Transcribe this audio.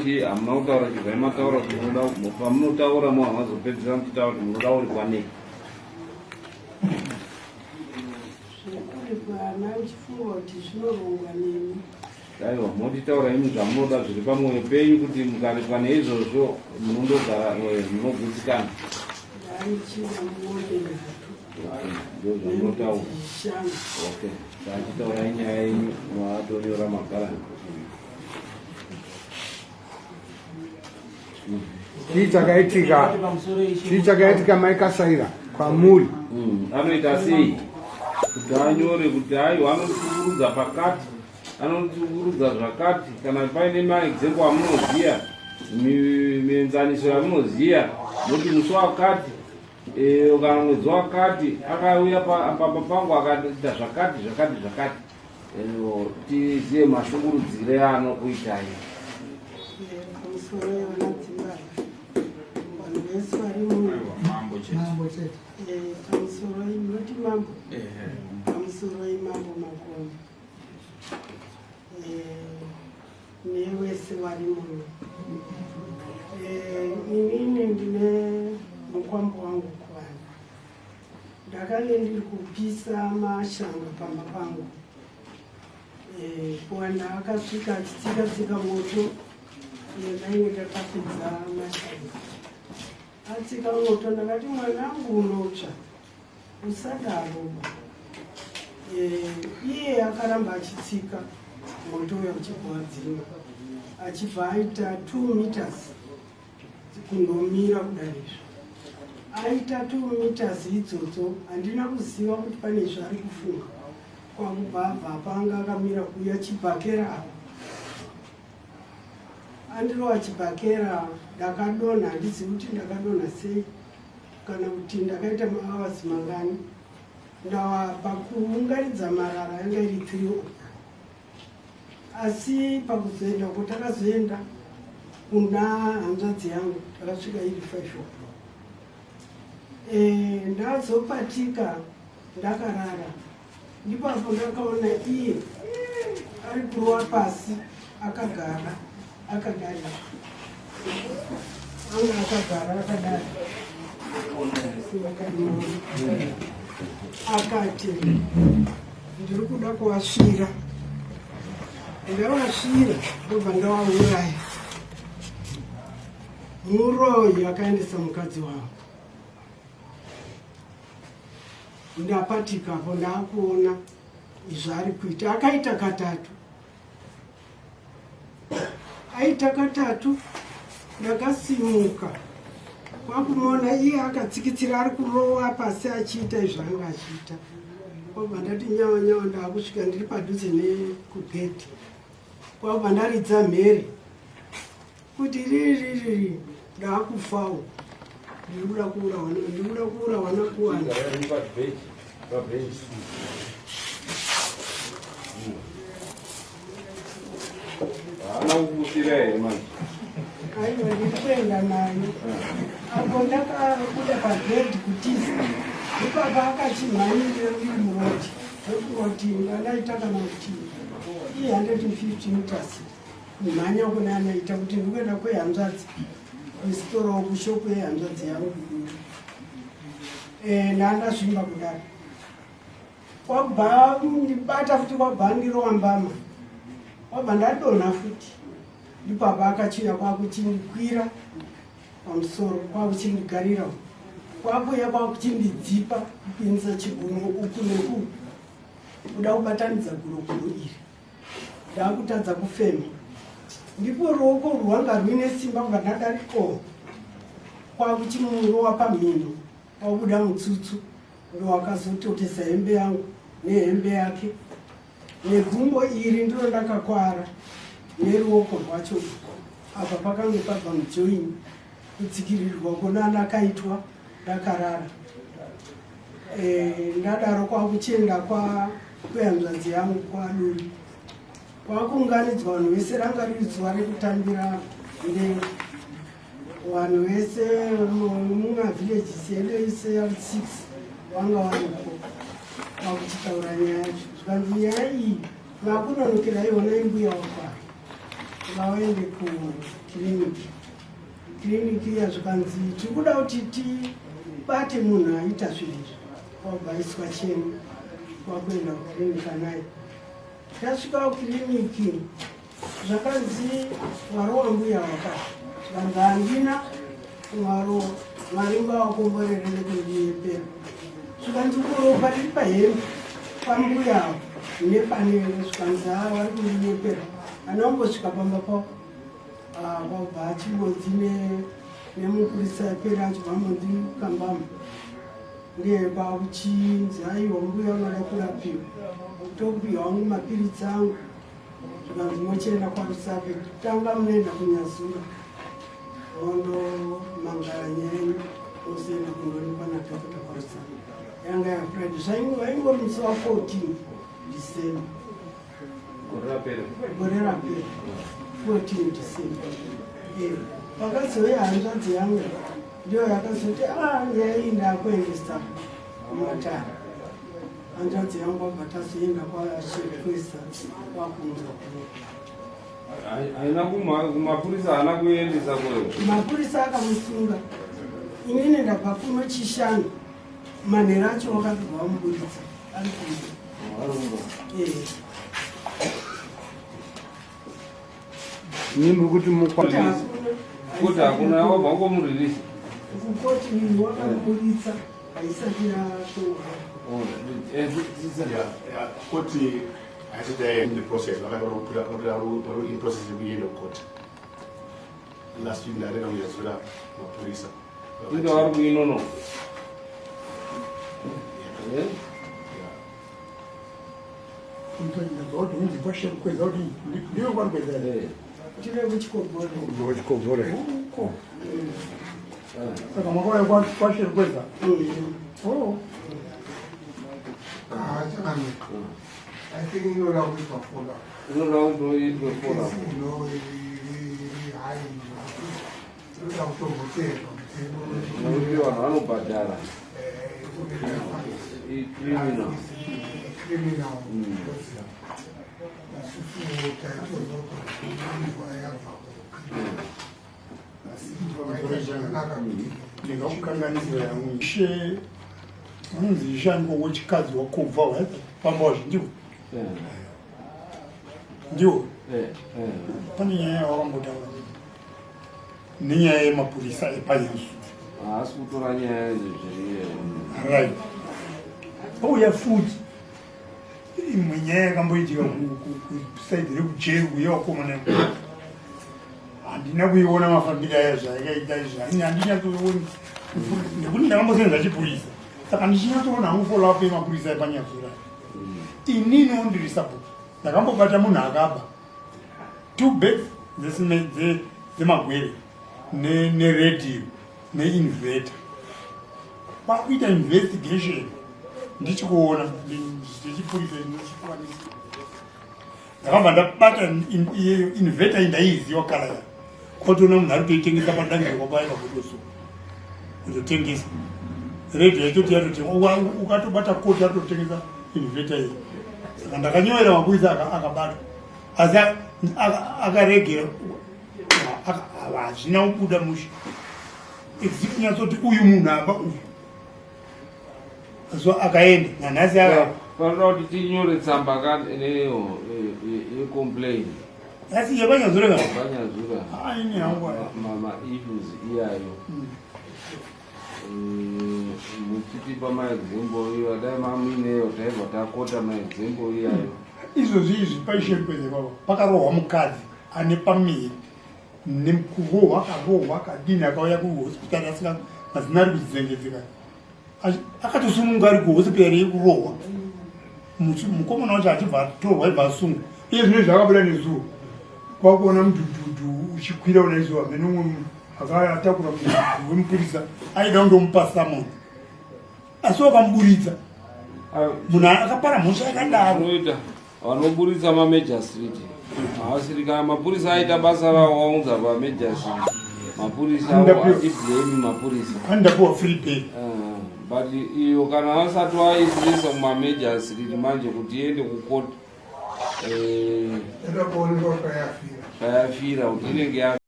chii hamuna kutaura chibvai mataura kuti munoda pamunotaura mo hamazopedzisa muchitaura kuti munoda uripwa nei. Zvekuripwa handichifunga kuti zvinorongwa nemi. Aiwa motitaura imi zvamunoda zviri pamwoyo penyu kuti mukaripwa neizvozvo munondogara eh, munogutsikana. Ndaichida mombe nhatu. Ndozvamunotaura. Okay. Tachitaurai nyaya yenyu matonyora magara. Chii chakaitika? Chii chakaitika mai Kasaira kwamuri? Mm, anoita sei kuti anyore kuti aiwa anotikurudza pakati anotikurudza zvakati kana paine maexample amunoziva mienzaniso yamunoziva noti musi wakati eh, kana mwedzi wakati akauya pamba pangu akaita zvakati zvakati zvakati eh, tizive mashungurudzire anokuitai Pamusoro yevanadzimbabwe vanhu vese vari muno Mambo chete. Mambo chete. Eh, pamusoro inoti mambo pamusoro imambo makomo eh, nevese vari muno eh, inini ndine mukwambo wangu kuvanhu ndakange ndiri kupisa mashanga pamba pangu Eh, kuwanda akasvika achitsika tsika moto ndainge ndakapedza mashanga atsika moto ndakati mwanangu unotsva usadaro eh, iye akaramba achitsika moto uya uchibva wadzima achibva aita two meters kundomira kudai izvo aita two meters idzodzo handina kuziva kuti pane zvaari kufunga kwakubva abva apanga akamira kuuya chibhakera apa andirova chibhakera ndakadonha handizivi kuti ndakadonha sei kana kuti ndakaita mahours mangani ndawa pakuunganidza marara yanga iri 3 asi pakuzoenda uko takazoenda kuna hanzvadzi yangu takasvika iri 5 o'clock eh, ndazopatika ndakarara ndipo apo ndakaona iye ari kurova pasi akagara akadai anga akagara akadai akati ndiri kuda kuvasvira ndavasvira ndobva ndavauraya muroyi akaendesa mukadzi wavo ndapatikapo ndaakuona zvaari kuita akaita katatu aita katatu ndakasimuka kwakumuona iye akatsikitsira ari kurowa pasi achiita izvo anga achiita kwabva ndati nyawa nyawa ndaakusvika ndiri padhuze nekugedhi kwabva ndaridza mhere kuti riririri ndaakufawo ndiri kuda kuurawa ndiri kuda kuurawa nakuwana Haana kukusira here manje? Aiwa ndiri kuenda nayo. Apo ndakabuda pagedhi kutiza. Ipapa akachimhanyirira ndiri muroti. Ndokuroti andaita kana kuti iye 150 meters. Kumhanya kune anaita kuti ndikuenda kwehanzvadzi. Kusitoro kushopu yehanzvadzi yangu. Eh, ndandazvimba kudaro. Kwabva ndibata futi kwabva ndirova mbama kwabva ndadonha futi ndipo apa akachiuya kwakuchindikwira pamusoro kwakuchindigarira kwakuuya kwakuchindidzipa kupinza chigunwe uku nekuku kuda kubatanidza gurokuro iri ndakutadza kufema ndipo ruoko rwanga rwuine simba kubva ndadariko kwakuchimurowa pamhino Wabuda mutsutsu ndowakazototesa hembe yangu nehembe yake negumbo iri ndiro ndakakwara neruoko rwacho apa pakange pabva mujoini kutsikirirwa kona ndakaitwa ndakarara e, ndadaro kwakuchienda kwehanzvadzi yangu kwaduri kwakuunganidzwa vanhu vese ranga riri zuva rekutambira ndenga vanhu vese mumavillages edu ese ari six vanga varipo vakuchitaura nyaya yacho zvikanzi nyaya iyi vakunonokera iona imbuya wakwara Ngavaende kukiriniki. Kiriniki iya zvikanzi tiri kuda kuti tibate munhu aita zvinhu izvi. Kwabva aiswa cheni kwakuenda kukiriniki anaye. Tasvika kukiriniki zvakanzi warowa mbuya wakati zvikanzi handina warowa Mwari ngawakomborere nekundiyepera zvikanzi kuropa riri pahembe pambuya avo nepanenge zvikanzi haa vari kundiyepera anaombosvika pamba pavo ah, kwabva achingonzi nemupurisa pera achibva ambonzi kambama ndiye kwakuchinzi aiwa mbuya unoda kurapiwa tokupiwa wangu mapiritsi angu zvikanzi mochienda kwarusape tanga munoenda kunyazura mondo mangara nyaya yenyu mozoenda kundoonekwa nadhokota kwarusape yanga yafriday zvaingori musi wa 14 December Gore rapera. Gore rapera 14 December. Pakazouya hanzvadzi yangu ndiyo yakazoti a nyaya iyi ndakuendesa kumatare. Hanzvadzi yangu abva tazoenda kwashekwesa kwakunza kuno. Haina kumapurisa, haana kuendesa kweyo? Mapurisa akamusunga. Inini ndabva kuno Chishanu manheru acho, wakabva vamuburitsa ari kunze. Eh. Nimbi kuti mukwa Kuti hakuna. Kuti hakuna, wabva wangomurelease? Kukoti wakamuburitsa haisati yatongwa. Yeah, koti haisati yaenda process, vakati vari in process yekuenda kukoti. Last week ndarenda kuyazura mapurisa. Inge vari kuinono. Eh? Eh. Tine kuchikobhora. Kuchikobhora. Saka makauya kwasherukweza? Oh. Ah, chakanaka. I think inoda kuitwa follow up. Inoda kuti iitwe follow up. Ino iri hai, inoda kutomboteerwa mutemo. Nokuti vanhu vanobhadhara. Icriminal. Criminal procedure. Isusu taitozokuinzwa yabva kucriminal, asi vakaita zvakanaka kuti Ndingakukanganisira yangu ishe unonzi ishango wechikadzi wakobva pamba wazvo ndiwo ndiwo. Pane nyaya yawakambotaura nenyaya yemapurisa epanyasu. Haasi kutora nyaya izvi. Right, pauya futi imwe nyaya yakamboitika kusaidi rekujeru yevakomana. Handina kuiona mafambiro aya zvayakaita izvi, handinyatsooni nekuti ndakambosenza chipurisa, saka ndichinyatsoona hangu follow up yemapurisa epanyazura. Ininiwo ndiri sabhuku, ndakambobata munhu akaba two bags dzemagwere neredhiyo neinverter. Kwakuita investigation ndichikuona ndichipurisa ndichikwanisa, ndakabva ndabata iyeyo inverter indaiziva kala ya kwatoona munhu ari kutoitengesa padangirwa paye pakutoso kutotengesa redhiyo yaitoti yatotenga, ukatobata koti atotengesa inverter iyi. Saka ndakanyorera mapurisa, akabatwa asi akaregera, hazvina kubuda mushe kunyatsoti uyu munhu aba uyu, so akaenda nanhasi aka Panoda kuti tinyore tsamba neyo yecomplain. Asi yepanyazureka? Panyazura. Aini hangu. Maissues iyayo muchitipa maexample iyo, dai mamuineyo taibva takota maexample iyayo. Izvozvi izvi paishekweze kwavo pakarohwa mukadzi ane pamiri nekurohwa, akarohwa akadini, akauya kuhospitari asina mazina, ari kudzengedzeka, akatosununga ari kuhospitari yekurohwa. Mukomana wacho achibva atorwa, ibva asungwa. Iye zvino izvi akabuda nezuro, kwakuona mudhudhudhu uchikwira unaizuva mene umwe munhu akatakura mudhudhudhu wemupurisa aida kundomupa summon, asi wakamuburitsa munhu akapara mhosva yakadaro. Unoita vanoburitsa mamajor street haasiri kana mapurisa aita basa ravo waunza pamajor street mapurisa atiblame mapurisa. Andapiwa free bail. But iyo kana vasati vaisirisa kumamajor street manje kuti iende kukoti. Ida kuonekwa kwayafira. Payafira kuti inenge ya.